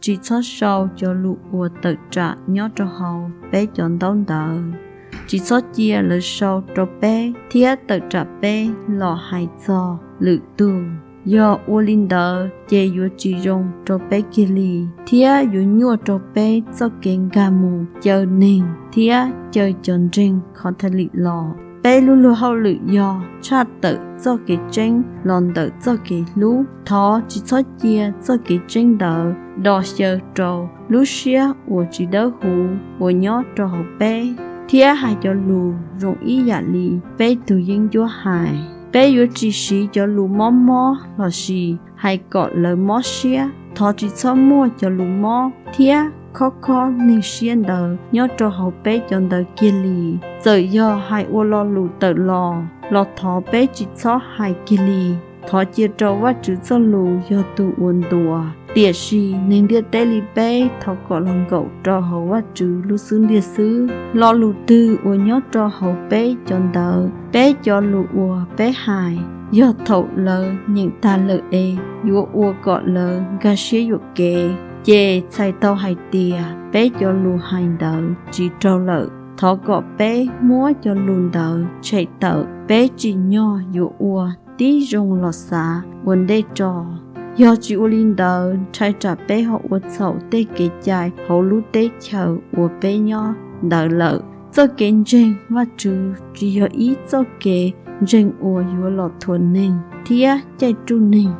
tsis txhob sau cov lus uas tawm tsam nyob rau hauv peb cov ntaub ntawv. Tsis txhob cia lawv sau rau peb thiab tawm tsam peb los hais txog lwm tus. Yog ua li ntawd ces yuav tsis zoo rau peb kiag li, thiab yuav nyuaj rau peb txoj kev nkag mus caw neeg thiab caw cov ntseeg Catholic los. Peb lub luag hauj lwm yog tshaj tawm txoj kev tseeb los ntawm txoj kev hlub. Thov tsis txhob cia txoj kev tseeb ntawd do xyaw rau lub siab uas tsis dawb huv uas nyob rau hauv peb, thiab hais cov lus zoo ib yam li peb tus yeeb ncuab hais. Peb yuav tsis siv cov lus mob mob lossis hais kom lawv mob siab. Thov tsis txhob muaj cov lus mob thiab khob khob neeg siab ntawd nyob rau hauv peb cov ntawv kiag li. Txawm yog hais ua lo lus tawm los, los thov peb tsis txhob hais kiag li. Thov cia rau Vajtswv txoj lus yog tus uas ntuas, tiam sis neeg ntiaj teb li peb thov kom los nkaum rau hauv Vajtswv lub xub ntiag xwb. Lo lus twg uas nyob rau hauv peb cov ntawv, peb cov lus uas peb hais, yog thaum lawv nyeem tas lawm es yuav ua kom lawv nkag siab yuam kev, ces txhais tau hais tias peb cov lus hais ntawd tsis raug lawm. Thov kom peb muab cov lus ntawd tshem tawm, peb tsim nyog yuav ua tib zoo los xav ua ntej tso. Yog tsis ua li ntawd, ntshai tsam peb ho ua txhaum tej kev cai hauv lub teb chaws uas peb nyob ntawd lawm. Txoj kev ntseeg Vajtswv tsis yog ib txoj kev ntseeg uas yuav los thuam neeg thiab caij ruj neeg.